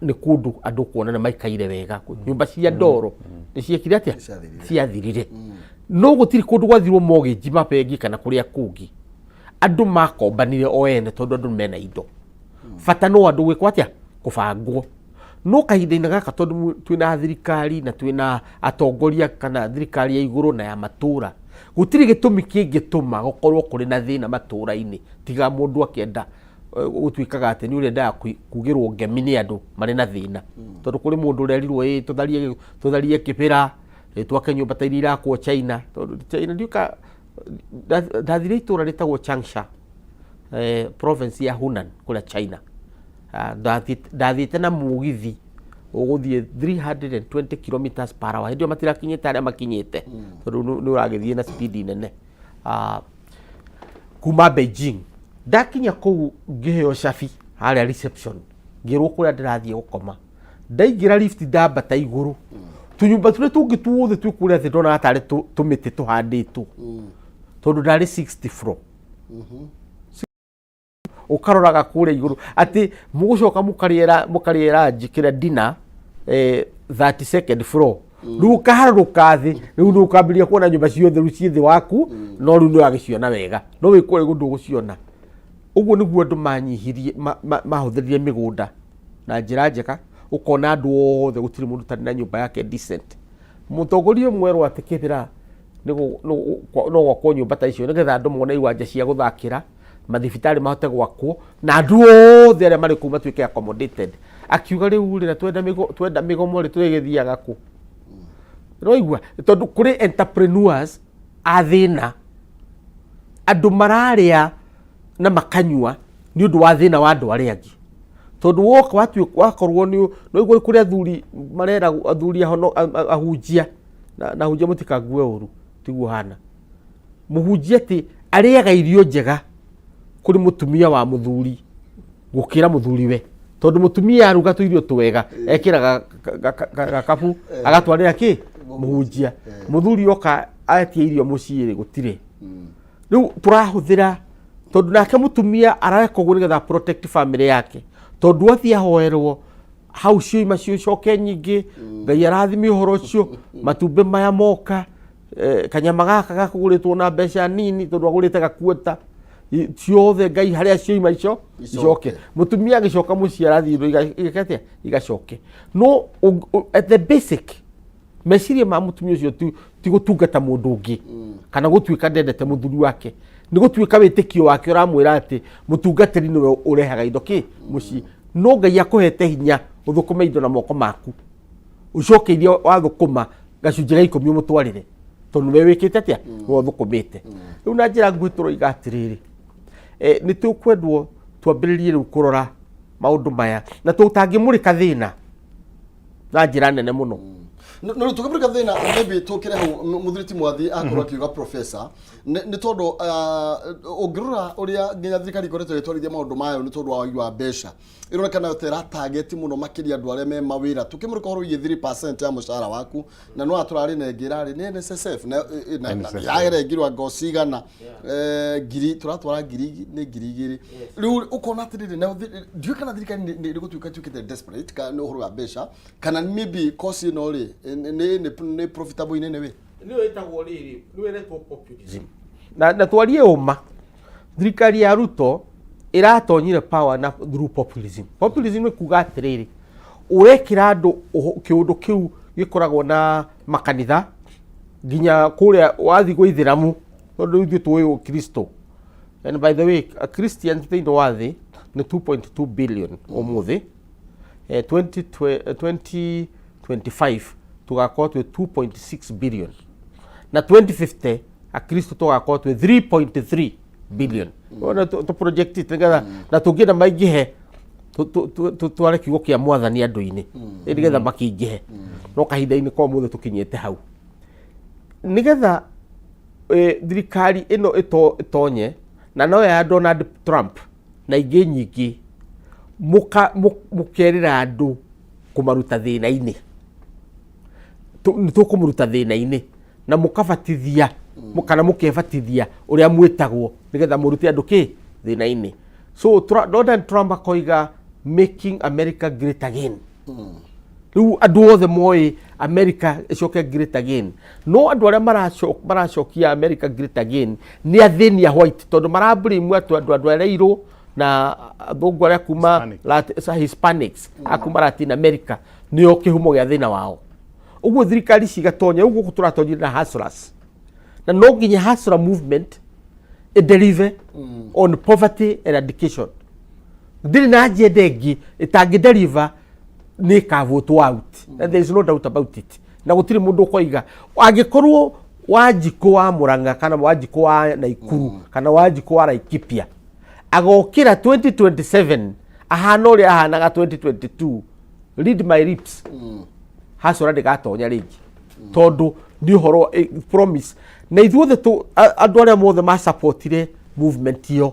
Nĩ kũndũ andũ kuona nĩ maikaire wega. Nyũmba cia ndoro nĩ ciekire atĩa? Ciathirire. Ciathirire. No gũtirĩ kũndũ gwathirwo mortgage mabengi kana kũrĩa kũngĩ. Andũ makombanire o ene tondũ andũ mena indo, bata no andũ gwĩkwo atĩa? Kũbangwo. No kahinda-inĩ gaka, tondũ twĩna thirikari na twĩna atongoria kana thirikari ya igũrũ na ya matũra, gũtirĩ gĩtũmi kĩngĩtũma gũkorwo kũrĩ na thĩna matũra-inĩ, tiga mũndũ akĩenda gũtuĩkaga atĩ nĩ ũrendaga kugĩrwo ngemi nĩ andũ marĩ na thĩna, tondũ kũrĩ mũndũ ũrerirwo ĩ tũtharie kĩbĩra, twake nyũmba ta iria irakwo China, tondũ China ndiũka. Ndathire itũra rĩtagwo Changsha, province ya Hunan kũrĩa China. Ndathiĩte na mũgithi ũgũthiĩ 320 kilometers per hour. Hĩndĩ ĩyo matirakinyĩte harĩa makinyĩte, tondũ nĩ ũragĩthiĩ na speed nene. Kuma Beijing ndakinya kũu, ngĩheo cabi harĩa reception, ngĩrwo kũrĩa ndĩrathiĩ gũkoma. Ndaingĩra lift, ndambata igũrũ, tũnyũmba tũrĩa tũngĩ tuothe twĩ kũrĩa thĩ ndonaga tarĩ tũmĩtĩ tũhandĩtwo, tondũ ndarĩ 60 floor. Ũkaroraga kũrĩa igũrũ atĩ mũgũcoka mũkarĩera njikĩra dinner 32nd floor. Rĩu ũkaharũrũka thĩ, rĩu nĩ ũkambĩrĩria kuona nyũmba ciothe rĩu ciĩ thĩ waku, no rĩu nĩ ũragĩciona wega, no wĩ kũrĩa igũrũ ndũgũciona. Ũguo nĩguo andũ manyihirie, mahũthĩrire mĩgũnda na njĩra njega. Ũkona andũ othe gũtirĩ mũndũ ũtarĩ na nyũmba yake decent. Mũtongoria ũmwe erwo atĩ Kĩbĩra no gwakwo nyũmba ta icio nĩgetha andũ mone iwanja cia gũthakĩra, mathibitarĩ mahote gwakwo, na andũ othe arĩa marĩ kũu matuĩke accommodated. Akiuga rĩu rĩ, na twenda mĩgomo rĩ, tũrĩgĩthiaga kũ? Nĩwaigua? Tondũ kũrĩ entrepreneurs a thĩna, andũ mararĩa na makanyua nĩ ũndũ wa thĩna wa andũ arĩa angĩ. Tondũ woka watuĩka wakorwo nĩ nĩwaigua kũrĩ athuri marera athuri ahono, ahunjia na ahunjia mũtikangue ũru, tiguo hana. Mũhunjia atĩ arĩaga irio njega kũrĩ mũtumia wa mũthuri gũkĩra mũthuri we, tondũ mũtumia aruga tũirio twega ekĩraga gakabu agatwarĩra kĩ mũhunjia. Mũthuri oka aetia irio mũciĩ rĩ, gũtirĩ. Rĩu tũrahũthĩra tondũ nake mũtumia areka ũguo nĩgetha protect family yake, tondũ athiĩ ahoerwo hau cioima cicoke nyingĩ. Ngai arathime ũhoro ũcio, matumbĩ maya moka, kanyama gaka gakũgũrĩtwo na mbeca nini tondũ agũrĩte gakuota ciothe, Ngai harĩa cioima ico icoke. Mũtumia agĩcoka mũciĩ arathiĩ indo igeka atĩa, igacoke. No at the basic meciria ma mũtumia ũcio ti gũtungata mũndũ ũngĩ kana gũtuĩka ndendete mũthuri wake, nĩ gũtuĩka wĩtĩkio wake ũramwĩra atĩ mũtungatĩri nĩwe ũrehaga indo kĩ mũciĩ. No Ngai akũhete hinya ũthũkũme indo na moko maku, ũcoke iria wathũkũma gacunjĩ ga 10 ũmũtwarĩre, tondũ nĩwe wĩkĩte atĩa, nĩwe ũthũkũmĩte. Rĩu na njĩra nguhĩ tũroiga atĩrĩrĩ, nĩ tũkwendwo twambĩrĩrie rĩu kũrora maũndũ maya na tũtangĩmũrĩka thĩna na njĩra nene mũno. No tũkĩmũrĩka thĩna, maybe tũkĩre hau mũthuri ti mwathi akorwo akiuga professor nĩ tondũ ũngĩrora ũrĩa nginya thirikari ikoretwo ĩgĩtwarithia maũndũ mayo nĩ tondũ wa wagi wa mbeca, ĩronekana ta ĩratageti mũno makĩria andũ arĩa me mawĩra. Tũkĩmũrĩka ũhoro wĩgiĩ 3% ya mũcara waku, na no atũrarĩ na ĩngĩ ĩrarĩ nĩ NSSF na NSSF. Yarengiirwo ngo cigana, ngiri tũratwara ngiri nĩ 2000. Rĩu ũkona atĩrĩrĩ, nayo ndiũĩ kana thirikari nĩ gũtuĩka ĩtuĩkĩte desperate kana nĩ ũhoro wa mbeca, kana maybe course ĩno rĩ nĩ profitable in any way. Nĩyo ĩtagwo rĩrĩ, nĩyo ĩretwo populism. Na twarie ũma, thirikari ya Ruto ĩratonyire power na through populism. Populism nĩ kuga atĩrĩrĩ, ũrekĩra andũ kĩũndũ kĩu gĩkoragwo na makanitha nginya kũrĩa wathiĩ gwĩ ithĩramu, tondũ ithuĩ tũĩ ũkristo. And by the way, a Christians thĩinĩ wa thĩ nĩ 2.2 billion ũmũthĩ. 2025 tũgakorwo twĩ 2.6 billion, na 2050 akristo tũgakorwo twĩ 3.3 billion. Ona tũ project nĩgetha na tũngĩenda maingĩhe, tware kiugo kĩa Mwathani andũ-inĩ nĩgetha makĩingĩhe. No kahinda-inĩ ka ũmũthĩ tũkinyĩte hau nĩgetha thirikari ĩno ĩtonye na no ya Donald Trump na ingĩ nyingĩ, mũkerĩra andũ kũmaruta thĩna-inĩ. Nĩ tũkũmũruta thĩna-inĩ na mũkabatithia kana mũkebatithia ũrĩa mwĩtagwo nĩgetha mũrute andũ kĩ thĩna-inĩ. So Donald Trump akoiga "Making America Great Again". Rĩu andũ othe moĩ America ĩcoke great again, no andũ arĩa maracokia America great again nĩ athĩni a white, tondũ marablame atĩ andũ arĩa airũ na athũngũ arĩa kuma Hispanic. Hispanics a kuma Latin America nĩo kĩhumo gĩa thĩna wao. Ũguo thirikari cigatonya ũguo gũkũ tũratonyire na hustlers, na no nginya hustler movement ĩdeliver on poverty eradication. Ndirĩ na agenda ĩngĩ ĩtangĩ deliver, nĩ ĩkavotwo out, and there is no doubt about it. Na gũtirĩ mũndũ ũkoiga angĩkorwo Wanjikũ wa Mũrang'a kana Wanjikũ wa Naikuru kana Wanjikũ wa Laikipia agokĩra 2027 ahana ũrĩa ahanaga 2022, read my lips, hacora ndĩgatonya rĩngĩ, tondũ nĩ ũhoro promise. Na ithuothe andũ arĩa mothe masupportire movement ĩyo,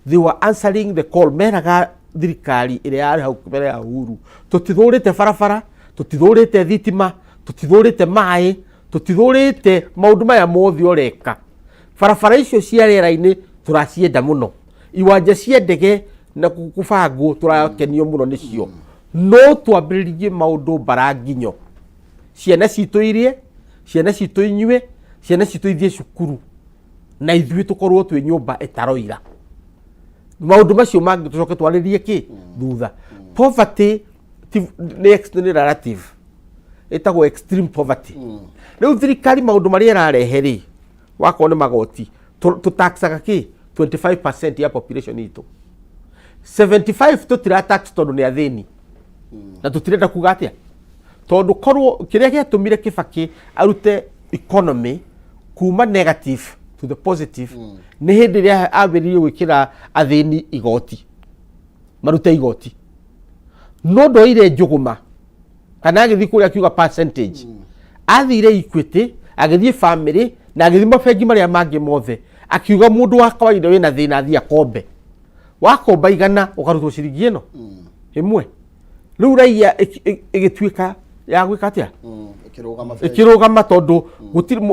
they were answering the call. Meraga thirikari ĩrĩa yarĩ hau mbere ya Uhuru, tũtithũrĩte barabara, tũtithũrĩte thitima, tũtithũrĩte maĩ, tũtithũrĩte maũndũ maya mothe ũreka. Barabara icio cia rĩera-inĩ tũracienda mũno, iwanja cia ndege na kũbangwo tũrakenio mũno nĩcio, no twambĩrĩrie maũndũ mbaranginyo. Ciana citũ irie, ciana citũ inyue, ciana citũ ithiĩ cukuru, na ithuĩ tũkorwo twĩ nyũmba ĩtaroira. Maũndũ macio mangĩ tũcoke twarĩrie kĩ thutha. Poverty nĩ relative, ĩtagwo extreme poverty. Rĩu thirikari maũndũ marĩa ĩrarehe rĩ, wakorwo nĩ magoti, tũtaxaga kĩ 25% ya population itũ, 75 tũtira tax tondũ nĩ athĩni na tũtirenda kuga atĩa, tondũ korwo kĩrĩa gĩatũmire Kĩbakĩ arute economy kuma negative to the positive nĩ hĩndĩ ĩrĩa ambĩrĩirie gwĩkĩra athĩni igoti, marute igoti, no ndoire njũgũma kana agĩthiĩ kũrĩa akiuga percentage. Athire Equity, agĩthiĩ Family na agĩthiĩ mabengi marĩa mangĩ mothe, akiuga mũndũ wa kawaida wĩna thĩna athiĩ akombe. Wakomba 100, ũkarutwo ciringi ĩno ĩmwe. Rĩu raia ĩgĩtuĩka ya gwĩka atĩa? Ĩkĩrũgama bengi. Ĩkĩrũgama, tondũ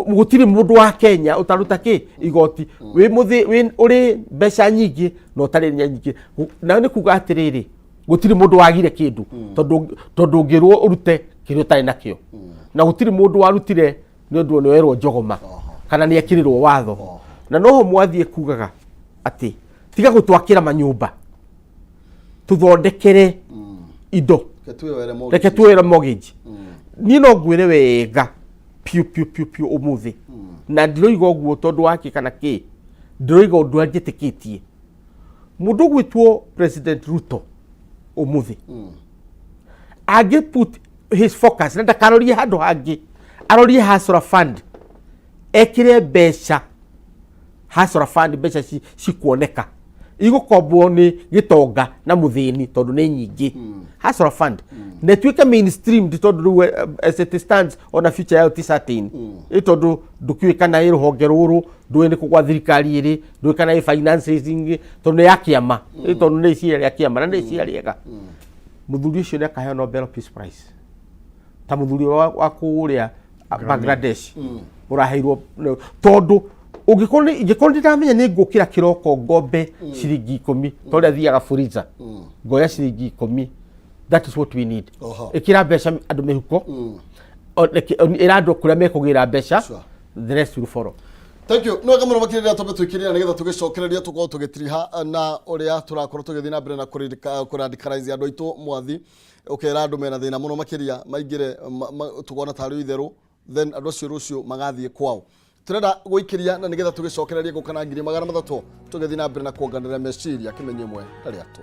gũtirĩ mũndũ wa Kenya ũtaruta kĩ igoti, wĩ mũthĩ wĩ ũrĩ mbeca nyingĩ na ũtarĩ nyingĩ. Na nĩ kuga atĩrĩrĩ, gũtirĩ mũndũ wagire kĩndũ, tondũ ũngĩrwo ũrute kĩrĩa ũtarĩ nakĩo, na gũtirĩ mũndũ warutire nĩ ũndũ nĩ werwo njogoma kana nĩ ekĩrĩrwo watho. Na noho mwathiĩ kugaga atĩ tiga gũtwakĩra manyũmba, tũthondekere indo. Reke tuoere mortgage. Reke tuoere mortgage. Niĩ no ngwĩre wega piũ piũ piũ piũ ũmũthĩ, na ndiroiga ũguo tondũ wa kĩ kana kĩ, ndiroiga ũndũ anjĩtĩkĩtie. Mũndũ ũgwĩtwo President Ruto ũmũthĩ angĩ put his focus na ndakarorie handũ hangĩ, arorie Hustler Fund, ekĩre mbeca Hustler Fund, mbeca cikuoneka igũkombwo nĩ gĩtonga na mũthĩni tondũ nĩ nyingĩ. Hustler Fund na ĩtuĩke mainstream, ti tondũ rĩu as it stands ona future yayo ti certain, ĩ tondũ ndũkĩũĩ kana ĩ rũhonge rũrũ, ndũĩ nĩ kũ gwa thirikari ĩrĩ, ndũĩ kana ĩ financing, tondũ nĩ ya kĩama, ĩ tondũ nĩ iciria rĩa kĩama na nĩ iciria rĩega. Mũthuri ũcio nĩ akaheo Nobel Peace Prize ta mũthuri wa kũrĩa Bangladesh ũraheirwo, tondũ ũngĩkorwo ingĩkorwo ndĩramenya nĩ ngũkĩra kĩroko ngombe ciringi 10, ta ũrĩa thiaga Fuliza ngoya ciringi 10. That is what we need. Ĩkĩra mbeca andũ mĩhuko. Ĩra andũ kũrĩa mekũgĩra mbeca. The rest will follow. Thank you. Nĩ wega mũno makĩria rĩrĩa twambe twĩkĩrĩra nĩgetha tũgĩcokereria tũkorwo tũgĩtiriha na ũrĩa tũrakorwo tũgĩthiĩ na mbere na kũradicalize andũ aitũ. Mwathi ũkera andũ mena thĩna mũno makĩria maingĩre tũkona tarĩ itherũ, then andũ acio rũciũ magathiĩ kwao. Tũrenda gũikĩria na nĩgetha tũgĩcokererie gũka na 300,000 tũgĩthiĩ na mbere na kuonganĩra meciria kĩmenyo ĩmwe na rĩatũ.